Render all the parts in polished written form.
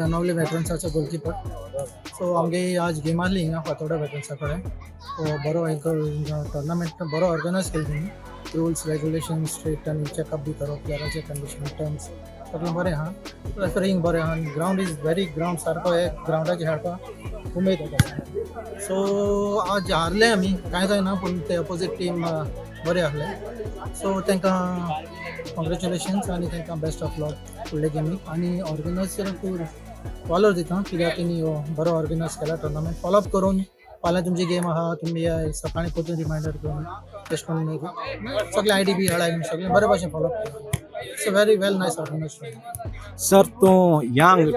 Benaulim वेटरन्साचो goalkeeper. So आमगे आज game आहली हिंगा फातोर्डा वेटरन्सा कडेन. सो बरो एक टोर्नामेंट बरो ऑर्गनायज केली तेणी. रुल्स, रेगुलेशन स्ट्रिक्ट आनी चॅकअप बी करप, प्लेयराचे कंडिशन, टर्म्स सगळें बरें आहा. रेफरिंग बरें आहा आनी ग्रावंड is very, ground सारको एक ग्रावंडाचेर खेळपाक उमेद येता. सो आज हारले आमी, कांय जायना, पूण ते अपोजीट टीम बरे आहले. सो तांकां कॉंग्रेच्युलेशन्स आनी तांकां बेस्ट ऑफ लक फुडले गेमीक. आनी ऑर्गनायजराकूय वालोर दिता, कित्याक तेणी हो बरो ऑर्गनायज केला टुर्नामेंट. फॉलोअप करून फाल्यां तुमची गेम आहा, तुमी सकाळीं परतून रिमायंडर करून तशें करून सगळे आयडी बी हाडाय, सगळें बरे भाशेन फॉलोअप केला. It's a very well nice organize. Sir, तूं यंग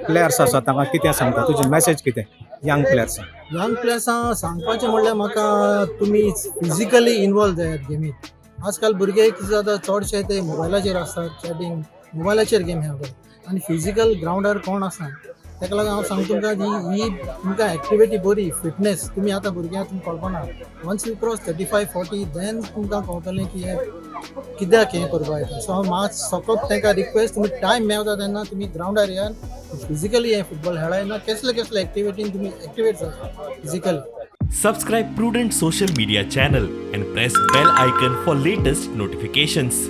प्लेयर्स आसा तांकां कितें सांगता? तुजी मॅसेज कितें यंग प्लेयर्सांक? यंग प्लेयर्सां सांगपाचें म्हणल्यार म्हाका तुमी फिजिकली इनवॉल्व जायात गेमीत. आजकाल भुरगे कितें जाता, चडशे ते मोबायलाचेर आसतात, चॅटींग, मोबायलाचेर गेम खेळतात आनी फिजिकल ग्रावंडार कोण आसना. ताका लागून हांव सांगता तुमकां, ही ही तुमकां एक्टिविटी बरी, फिटनेस. तुमी आतां भुरग्यांक तुमकां कळपाना. Once you cross 35, 40, then तुमकां कळटलें की हें कित्याक हें करपाक येता. सो हांव मात फकत तांकां रिक्वेस्ट, तुमी टायम मेवता तेन्ना तुमी ग्रावंडार येयात, फिजिकली हें फुटबॉल खेळाय ना कसले कसले एक्टिविटीन तुमी एक्टिवेट जाता physically. Subscribe Prudent Social Media channel and press bell icon for latest notifications.